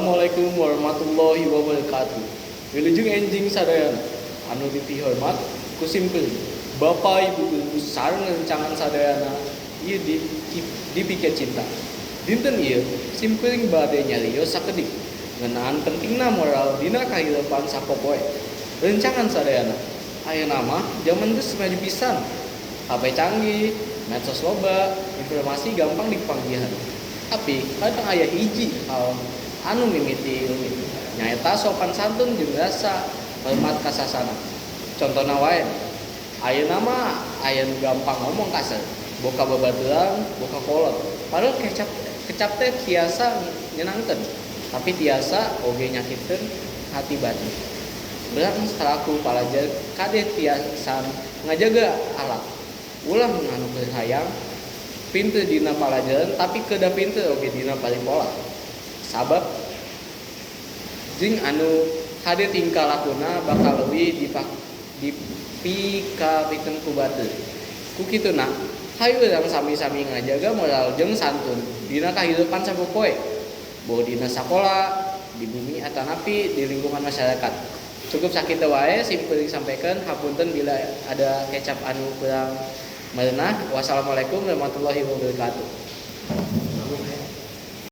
Assalamualaikum warahmatullahi wabarakatuh. Wilujeng enjing sadayana anu dipihormat ku simkuring, Bapak Ibu guru sareng rencangan sadayana ieu di dipikeun cinta. Dinten ieu simkuring bade nyarios sakedik ngeunaan pentingna moral dina kahirupan sapopoe. Rencangan sadayana, ayeuna mah jaman geus maju pisan. HP canggih, medsos loba, informasi gampang dipanggihan. Tapi kadang aya hiji hal anu mimiti leungit, nyaeta sopan santun jeung rasa hormat ka sasana. Contona wae, ayeuna mah aya nu gampang ngomong kasar, boh ka babaturan, boh ka kolot. Padahal kecap kecap teh tiasa nyenangkeun, tapi tiasa oge nyakitkeun hati batur. Urang salaku palajar kade tiasan ngajaga akhlak. Ulah anu keur hayang pinter dina palajaran, tapi kedah pinter oge dina paripolah. Sabab jeung anu hade tingkah lakuna bakal leuwih dipikapikeun ku batur. Ku kituna, hayu urang sami-sami ngajaga moral jeung santun dina kahirupan sapopoe, boh dina sakola, di bumi atanapi di lingkungan masyarakat. Cukup sakitu wae simkuring sampaikan, hapunten bila ada kecap anu kurang merenah. Wassalamualaikum warahmatullahi wabarakatuh.